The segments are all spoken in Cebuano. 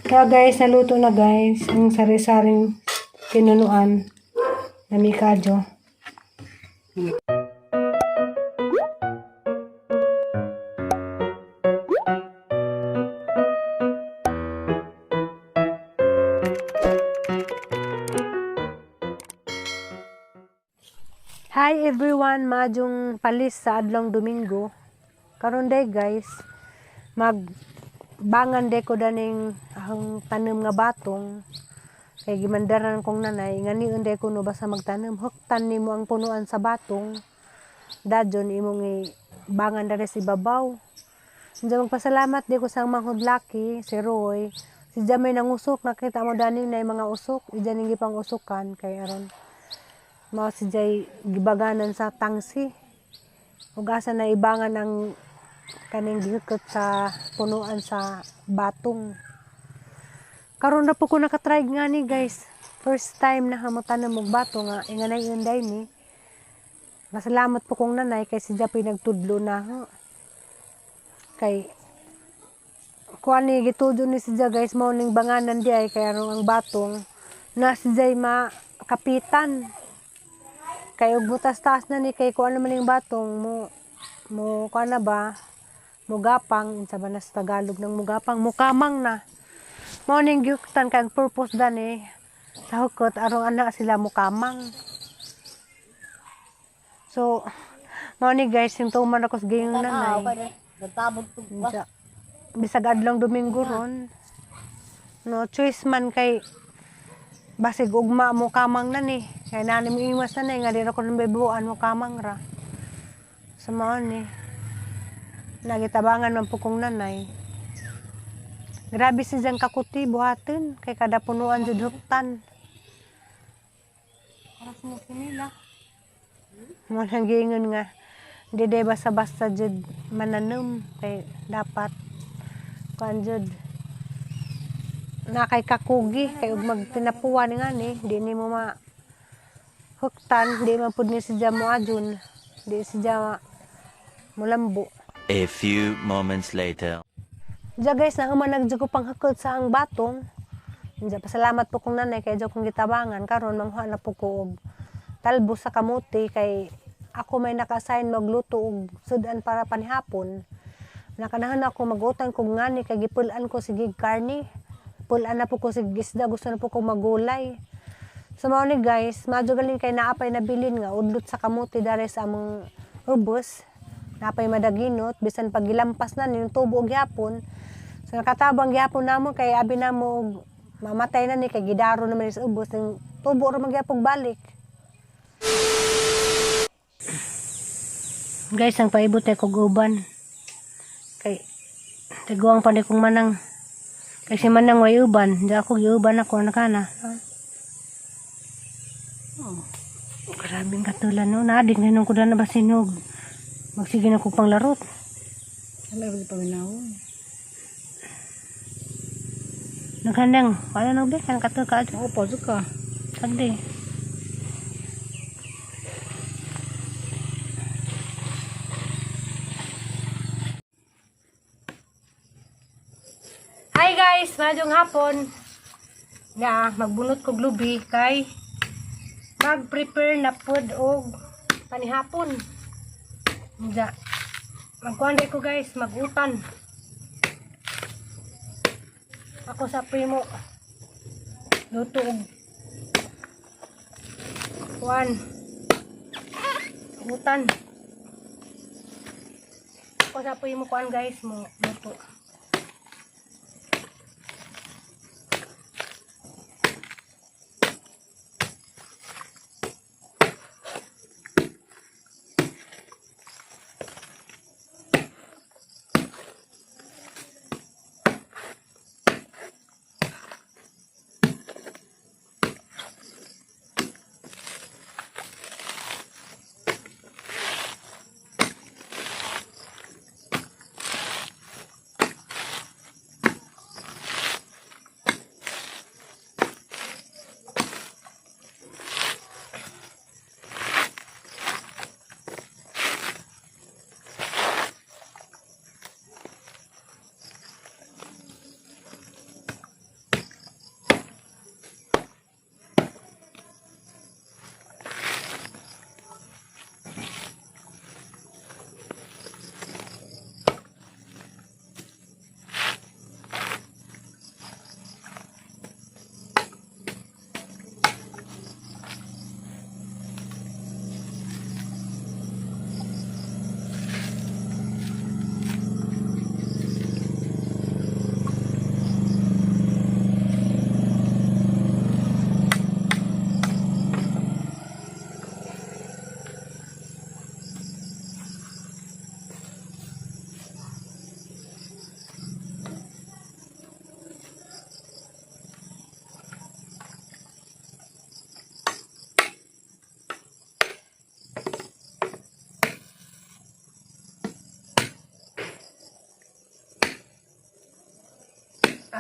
Kaya guys, naluto na guys ang sari-saring tinunuan na mikadyo. Hi everyone, madyong palis sa adlong Domingo. Karon day guys, mag bangan day ko daning ang tanom nga batong kay gimandaran kong nanay ngani unday ko no basta magtanom huktan nimo ang punuan sa batong dadyon imong i bangan dere sa ibabaw. Diyan magpasalamat di ko sa manghod laki si Roy. Si Jamay nangusok, nakita mo daning na mga usok, ijan ning gipang usukan kay aron mao si Jay gibaganan sa tangsi. Ug asa na ibangan ang kaning gihukot sa punuan sa batong. Karon na po ko nakatry nga ni guys. First time na hamutan og bato nga inganay inday ni. Masalamat po kong nanay kay si Jay nagtudlo na ho. Kay kuan ni gitudlo ni si Jay guys mao ning banganan di ay kay aron ang batong na si Jay makapitan. Kay og butas-taas na ni kay kuan naman ning batong mo mo kuan na ba mugapang unsa ba na sa Tagalog ng mugapang mukamang na mao ning gihuktan kay ang purpose dani sa hukot aron ana sila mukamang. So mao ni guys yung tuman ako sa gayong nanay. Unsa, bisag adlong Domingo ron no choice man kay basig ugma mo kamang na ni kay nani mo iwas na ni nga dira ko nang bibuan mo kamang ra sa mao ni nagitabangan man po kong nanay. Grabe si Jang kakuti buhatin kay kada punuan jud huktan para sa mo nila mo nang giingon nga di day basta-basta jud mananom kay dapat kuan jud na kay kakugi kay ug magtinapuan nga ni di nimo ma huktan di man pud ni siya mo adyon di siya mulambo. A few moments later. Diya guys, nahuman nagdyan ko panghakot sa ang batong. Diya, pasalamat po kong nanay kay diya kong gitabangan. Karon manghuha na po ko og talbo sa kamuti kay ako may naka-assign magluto og sudan para panihapon. Nakanahan ako mag-utang kog ngani kay gipulan ko sige karne. Pulan na po ko sige isda, gusto na po ko magulay. So mao ni guys, madyo galing kay naapay nabilin nga udlot sa kamuti dere sa among ubos. Naapay madaginot bisan pag gilampas na ni tubo og gyapon. So nakatabang gyapon namo kay abi namo og mamatay na ni kay gidaro naman ni sa ubos ning tubo ra man gyapon balik. Guys, ang paibot ay kog uban. Kay tiguang pa ni kong manang. Kay si manang way uban, di ako giuban ako nakana. Oh, grabing katulan no, naadik na nung kuda na basinog. Magsige na kog panglarot. Ano ba paminawon? Naghandang, wala na be, kan katul ka. Oo, pa ka. Sagdi. Hi guys, maayong hapon. Na magbunot kog lubi kay mag-prepare na pod og panihapon. Diya. Magkuan ko guys, magutan. Ako sa primo luto og kuan. Utan. Ako sa primo kuan guys, mo luto.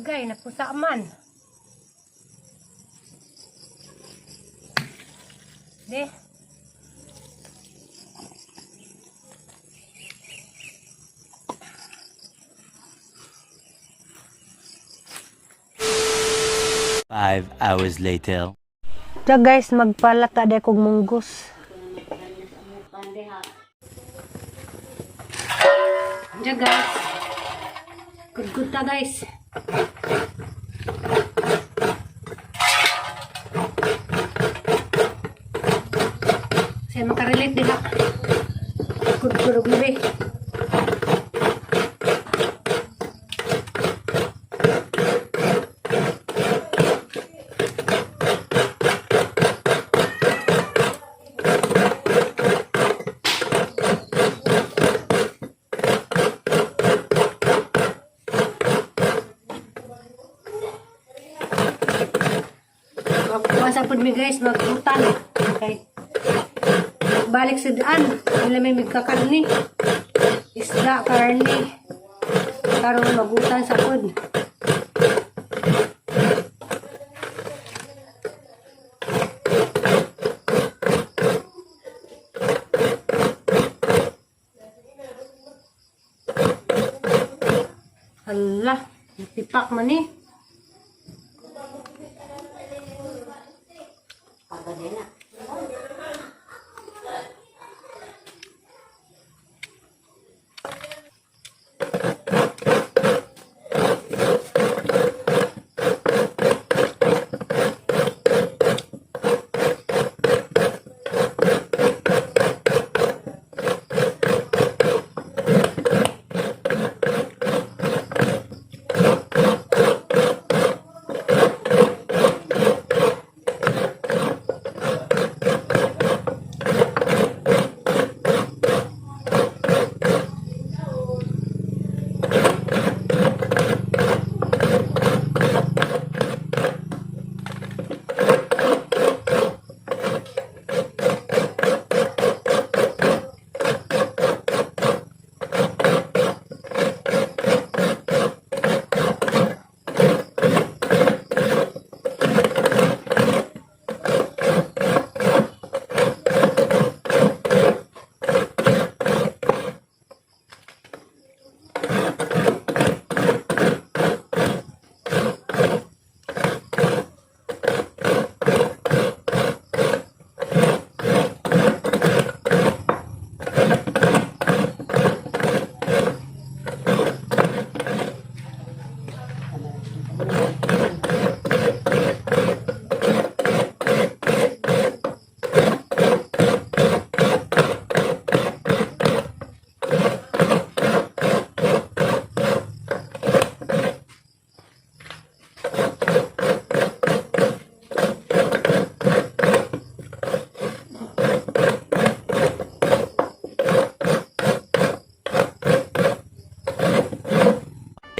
Agay, napusa man. De. 5 hours later. So guys, magpalata day kog munggos. Diyan guys. Good good ta guys. Siya makarelate diha. Good good og libi. Magkuha sa pud mi guys, maghutan. Okay. Balik sa daan. Wala may magkakarni. Isda, karni. Karon magutan sa pud. Hala, tipak man eh.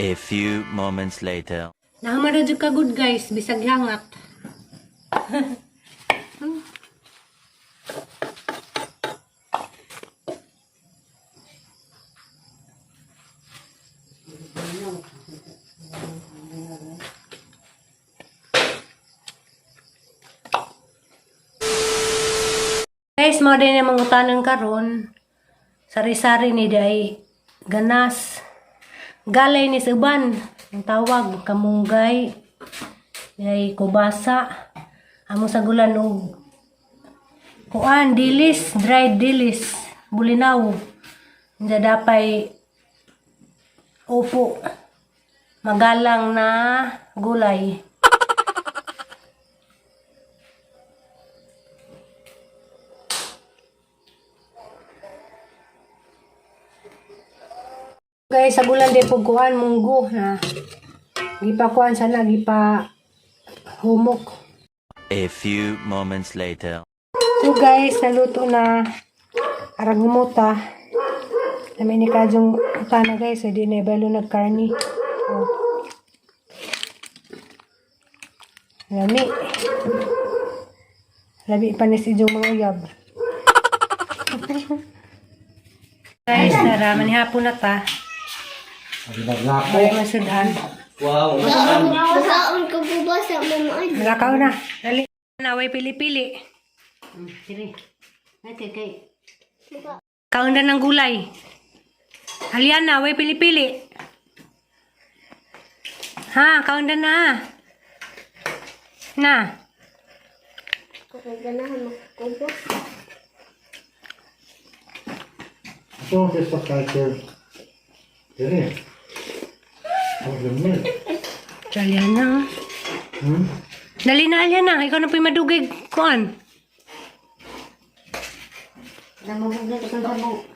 A few moments later. Nahaman na jud ka good guys, bisag hangat. Guys, mao din ang mangutanan karon. Sari-sari ni day ganas. Galay ni sa uban, ang tawag kamunggay. Ay kubasa. Amo sa gulan og kuan dilis, dried dilis, bulinaw. Hindi dapay upo. Magalang na gulay. Guys, sa gulan di po kuan munggo na gipa kuan sana gipa humok. A few moments later. So guys, naluto na arang humuta. Namin ni kajong utana guys, hindi na ibalo nagkarni. Oh. Lami. Lami pa ni si Jong mga uyab. Guys, tara, manihapon na ta. Ay, masudan. Wow. Masaon ko po ba sa mama ay? Nakaw na. Dali. Naway pili-pili. Sige. Ay, kay kay. Kaunda ng gulay. Aliana, way pili-pili. Ha, kaunda na. Na. Kung ganahan magkubo. Ito ang sa culture. Dire. Ang lamig. Aliana. Dali na, Aliana. Ikaw na po'y madugig. Kuan. Namabugay ka sa mo.